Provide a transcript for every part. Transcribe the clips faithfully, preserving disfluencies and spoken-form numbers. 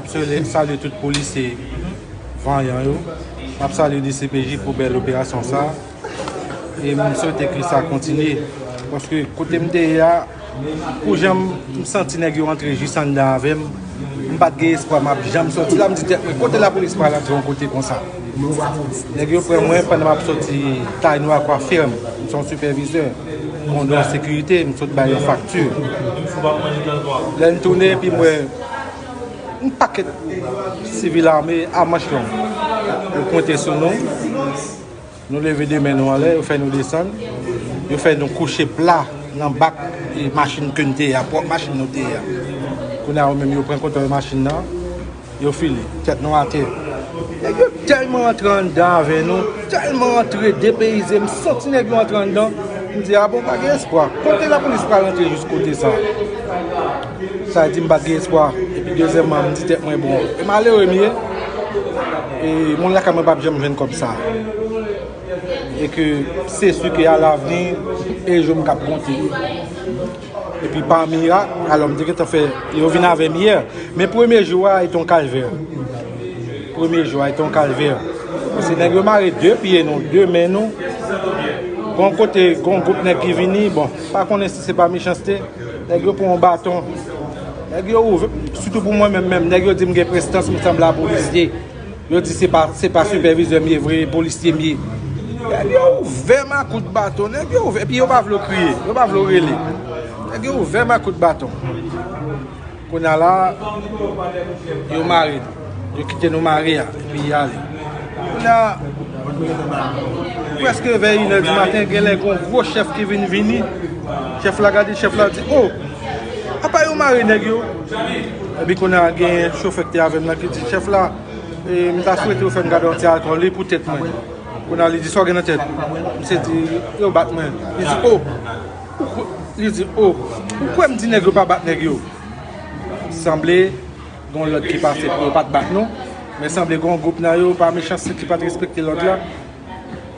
M swete salye tout polisye vanyan yo. M ap salye D C P J pou bèl operasyon sa. E m swete ke sa kontinye. Paske kote m te ye a, pou jan m santi nèg yo antre jis anndan avè m, m pa t gen espwa m ap janm sòti la. M di tèt mwen, kote lapolis pral antre yon kote konsa? Nèg yo pran mwen pandan m ap sòti Taynwa Coiffure. M se yon sipèvizè, kondò sekirite, m sot bay yon fakti. Lè n tounen, epi m wè yon pakèt sivil ame a manch long. Yo pwente sou nou. Nou leve de men nou anlè, yo fè nou desann. Yo fè nou kouche pla nan bak e machin ke n te ye a, pwòp machin nou te ye a. Kounye a, yo menm, yo pran kontwòl machin nan, yo file, tèt nou atè. Nèg yo tèlman antre anndan avè nou, tèlman antre depeyize, m santi nèg yo antre anndan. M di, a bon, pa gen espwa. Kote lapolis pral antre jis kote sa? Sa di m pa t gen espwa. Epi dezyèmman, m di tèt mwen, bon, e malere m ye. E moun lakay mwen p ap janm jwenn kòb sa. E ke se si ke alavni, e jou m k ap konte. Epi pa mirak, alò m te gentan fè, yo vin avè m yè. Men premye jou a, e te yon kalvè. Premye jou a, e te yon kalvè. Paske nèg yo mare de pye nou, de men nou. Gon kote, gon gwoup nèg ki vini, bon, pa konnen si se pa mechanste. Nèg yo pran yon baton. Nèg yo ouvè, sitou pou mwen menm, menm, nèg yo di m gen prestans, m sanble a polisye. Yo di se pa, se pa sipèvizè m ye vre, polisye m ye. Nèg yo ouvè makout baton, nèg yo ouvè, epi yo pa vle w kriye, yo pa vle w rele. Nèg yo ouvè makout baton. Kounye a la, yo mare nou. Yo kite nou mare a, epi y ale. Kounye a, prèske vè inè di maten, gen lè gen yon gwo chèf ki vin vini. Chèf la gade, chèf la di, o, apa yo mare nèg yo? Epi kounye a, gen chofè ki te avè m nan ki di, chèf la, e, m ta swete yo fè m gade yon ti alkòl, wi, pou tèt mwen. Kounye a, li di, sa w gen nan tèt? Misye di, yo bat mwen. Li di, o, ou kwè, li di, o, ou kwè m di nèg yo pa bat nèg yo? Sanble gen yon lòd ki pase pou yo pa t bat nou, men sanble gen yon gwoup nan yo, pa mechanste, ki pa t respekte lòd la.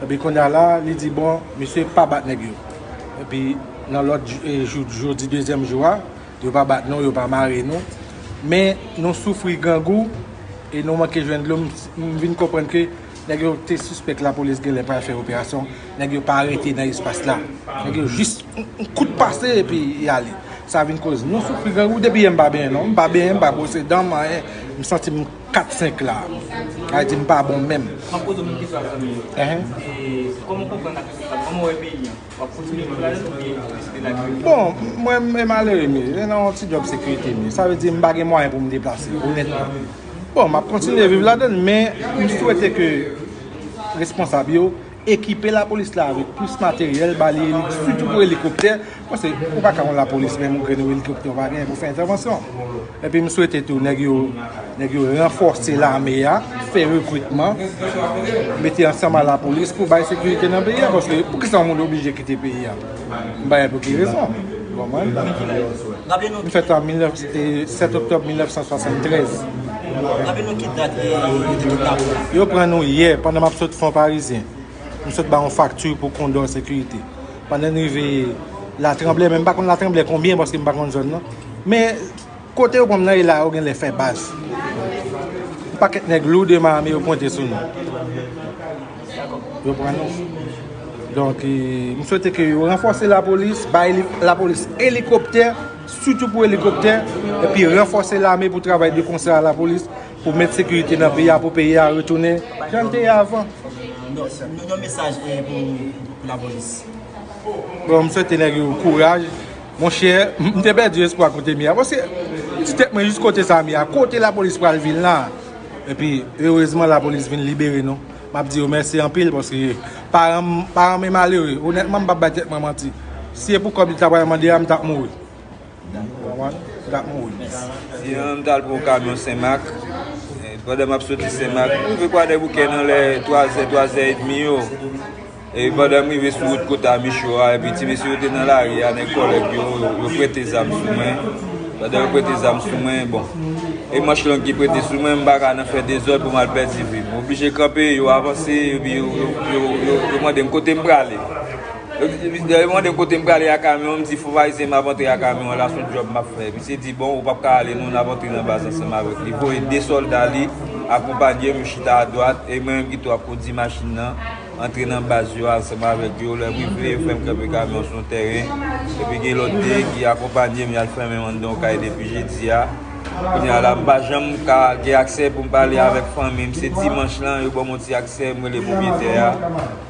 Epi kounye a la, li di, bon, misye pa bat nèg yo. Epi nan lòt jou, e, jou, jodi dezyèm jou a, yo pa bat nou, yo pa mare nou. Men nou soufri grangou e nou manke jwenn dlo. M, m vin konprann ke nèg yo te sispèk lapolis genlè pral fè operasyon. Nèg yo pa rete nan espas la. Nèg yo jis yon, yon kout pase epi y ale. Sa vin koz nou soufri grangou. Depi yè m pa benyen non. M pa benyen, m pa bwose dan m, anyen. M santi m kat senk la. Sa vle di m pa bon menm. M ap poze w menm kesyon a zanmi yo. Enhen. E kòman w konprann ak kòman w wè peyi an? W ap kontinye viv ladan l oubyen w deside lage l? Bon, mwen, m malere m ye. Se nan yon ti djòb sekirite m ye. Sa vle di m pa gen mwayen pou m deplase, onètman. Bon, m ap kontinye viv ladan l, men m swete ke responsab yo ekipe lapolis la avèk plis materyèl, ba li eli-, sitou pou elikoptè, paske ou pa ka yon lapolis, menm yon grenn elikoptè ou pa genyen pou fè entèvansyon. Epi m swete tou, nèg yo, nèg yo ranfòse lame a, fè rekritman, mete ansanm a lapolis pou bay sekirite nan peyi a, paske poukisa yon moun oblije kite peyi a? M pa wè pou ki rezon. Ou konprann? Raple nou. M fèt an mil nèf, e, sèt oktòb mil nèf san swasanntrèz. Raple nou ki dat, e, yo te kidnape w. Yo pran nou yè, pandan m ap sot Fon Parizyen. M sot ba yon fakti pou kondò sekirite. Pandan n rive Latranblè, men m pa konn Latranblè konbyen, paske m pa konn zòn nan. Men kote yo pran m nan, e la yo genlè fè baz. Yon pakèt nèg lourdman ame yo pwente sou nou. Yo pran nou. Donk, e, m swete ke yo ranfòse lapolis, bay li, lapolis elikoptè, sitou pou elikoptè, epi ranfòse lame pou travay de konsè a lapolis, pou met sekirite nan peyi a, pou peyi a retounen jan l te ye avan. Non, non, yon mesaj, e, pou, pou lapolis. Bon, m swete nèg yo kouraj. Monchè, m te pèdi espwa kote m ye a. Paske m di tèt mwen jis kote sa m ye a. Kote lapolis pral vin la? Epi, erezman, lapolis vin libere nou. M ap di yo mèsi anpil paske paran m, paran m e malere. Onètman, m p ap bay tèt mwen manti. Si e pou kòb li ta pral mande a, m t ap mouri. Ou konprann? M t ap mouri. Mèsi. Yon, m t al pran yon kamyon Senmak. E, pandan m ap soti Senmak, m rive Kwadèboukè nan lè twazè, twazè edmi yo. E pandan m rive sou wout Kota Micho a, epi ti mesye yo te nan lari a, nèg kòlèg yo, yo, yo prete zam sou mwen. Pandan yo prete zam sou mwen, bon. E manch long ki prete sou mwen, m pa ka nan fè dezòd pou m al pèdi vi m. M oblije kanpe, yo avanse, epi yo, yo, yo, yo, yo mande m kote m prale. Yo di, yo mande m kote m prale a kamyon, m di fò Ayisyen m ap antre a kamyon an la, se yon djòb m ap fè. Misye di, bon, ou p ap ka ale non, n ap antre nan baz ansanm avèk li. Voye de sòlda li, akonpanye m, yo chita adwat, e mwen menm ki tou ap kondi machin nan, antre nan baz yo ansanm avèk yo. Lè m rive, yo fè m kanpe kamyon sou yon tèren, epi gen lòt de ki akonpanye m, y al fèmen m anndan yon kay depi jedi a. Kounye a la, m pa janm ka gen aksè pou m pale avèk fanmi m. Se dimanch lan, yo ban m yon ti aksè, m rele pwopyetè a.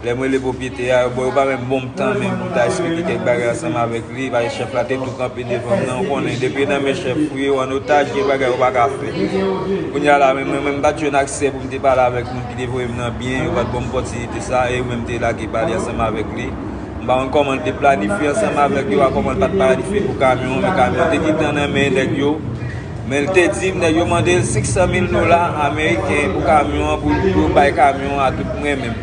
Lè m rele pwopyetè a, yo, bon, yo pa menm ban m tan menm pou m ta eksplike kèk bagay ansanm avèk li, paske chèf la te tou kanpe devan m nan, ou konnen, depi nan men chèf ou ye, ou an otaj, gen bagay ou pa ka fè. Kounye a la, men mwen, mwen, m pa t jwenn aksè pou m te pale avèk moun ki te voye m nan byen, yo pa t ban m opòtinite sa, e yo menm te lage pale ansanm avèk li. M pa konn kòman l te planifye ansanm avèk yo, a kòman l pa t planifye pou kamyon an, men kamyon an te gentan nan men nèg yo. Men l te di m, nèg yo mande l senk san mil dola ameriken pou kamyon an, pou, pou yo bay kamyon an a tout mwen menm.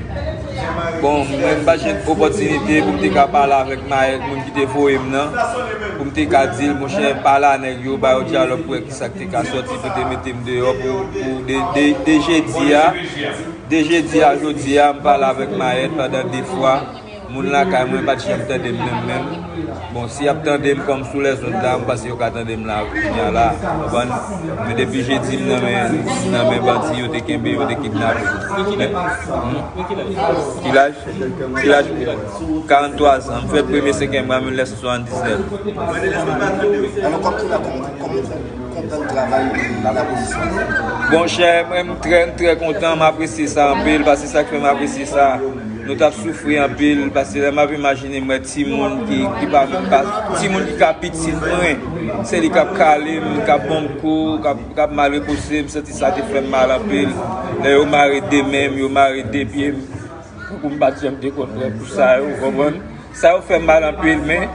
Bon, mwen m pa jwenn opòtinite pou m te ka pale avèk mayèt moun ki te voye m nan, pou m te ka di l, monchè, pale a nèg yo, ba yo dyalòg pou wè kisa k te ka sòti, pou te mete m deyò pou, pou de, de, de jedi a, de jedi a jodi a, m pale avèk mayèt pandan de fwa. Moun lakay mwen pa t janm tande m menm menm. Bon, si y ap tande m kòm sou lèzond la, m panse yo ka tande m la kounye a la. Konprann? Men depi jedi m nan men, m nan men bandi, yo te kenbe, yo te kidnape. Men, hmm? Ki laj? Ki laj? Karant twa zan. M fèt premye senkyèm mwa mil nèf san swasanndisnèf. Alò, kòm ki la, kòman, kòman w kontan travay lapolis la? Bon, chè, mwen, m trè, m trè kontan, m apresye sa anpil, paske sa k fè m apresye sa, nou t ap soufri anpil, paske lè m ap imajine m wè timoun ki, ki pa, pa, timoun ki ka pitit mwen, se li k ap kale m, k ap ban m kou, k ap, k ap malrepose m, m santi sa te fè m mal anpil. Lè yo mare de men m, yo mare de pye m, tankou m pa t janm te konn wè pou sa yo, ou konprann? Sa yo fè m mal anpil, men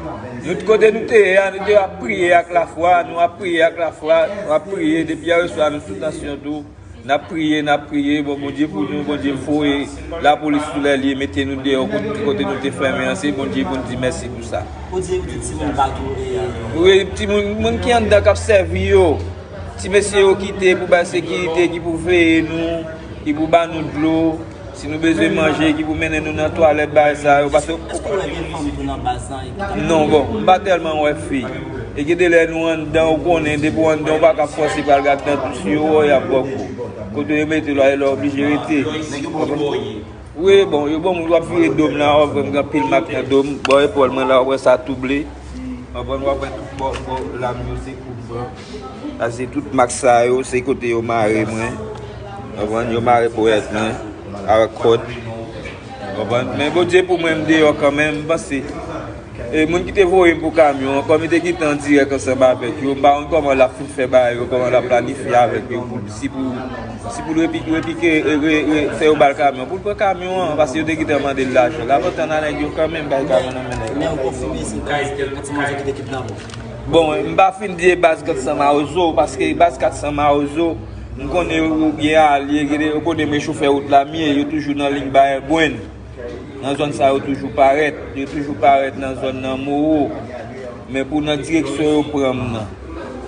nou, kote nou te ye a, nou te ap priye ak lafwa, nou ap priye ak lafwa, nou ap priye, depi yè swa nou sou tansyon tou. N ap priye, n ap priye, bon, Bondye pou nou, Bondye voye lapolis sou lè l ye, mete nou deyò kote, kote nou te fèmen an, se Bondye pou n di mèsi pou sa. Ou di, ou di timoun pa tou e... Wi, timoun, moun ki anndan k ap sèvi yo, ti mesye yo kite pou bay sekirite, ki pou veye nou, ki pou ba nou dlo, si nou bezwen manje, ki pou mennen nou nan twalèt, bagay sa yo, paske... Èske w wè gen fanm tou nan baz lan e ki t ap... Non, bon, m pa tèlman wè fi. E gen de lè nou anndan, ou konnen, depi w anndan, ou pa ka fòse pral gad nan dous yo, y ap ba w kou. Kote yo mete l la, e la w oblije rete. Nèg yo ba w kou? Wi, bon, yo ban m, w ap vire do m la, w ap wè m gen anpil mak nan do m. Bò epòl mwen la, w ap wè sa tou ble. W ap wè, w ap wè tout bò, bò lam yo se kout ban. Sa se tout mak sa yo, se kote yo mare mwen. Konprann? Yo mare ponyèt mwen avèk kòd. Konprann? Men Bondye pou mwen, m deyò kanmenm, m panse. E moun ki te voye m pou kamyon an, kòm li te gentan an dirèk ansanm avèk yo, m pa konn kòman l ap fin fè bagay yo, kòman l ap planifye avèk yo, pou, si pou, si pou l repi-, repike, e, re, re, fè yo ba l kamyon, pou l pran kamyon an, paske yo te gentan mande l lajan. L ap antann a nèg yo kanmenm, bay kamyon nan men nèg yo. Men ou konfime se baz Kat San Mawozo ki te kidnape w? Bon, m pa fin di e baz Kat San Mawozo, paske baz Kat San Mawozo, m konnen yo byen alye, gen de, yo konnen men chofè wout la m ye, yo toujou nan liy Bayè Bwenn. Nan zòn sa, yo toujou parèt, yo toujou parèt nan zòn nan Mowo. Men pou nan direksyon yo pran m nan,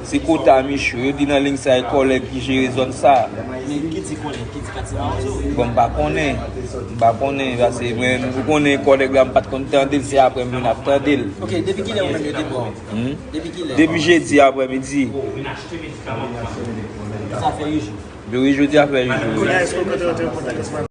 se Kota Micho, yo di nan liy sa, e kòlèg ki jere zòn sa. Men ki di kòlèg, ki di Kat San Mawozo? Bon, m pa konnen, m pa konnen, paske mwen, ou konnen kòlèg la, m pa t konn tande l, se apre m vin ap tande l. Ok, depi kilè ou menm yo te pran w? Hmm? Depi kilè? Depi jedi aprèmidi. Sa fè uit jou. Wi, jodi a fè uit jou, wi. Kounye a, èske w kontre yo te reponn nan Kat San Mawozo?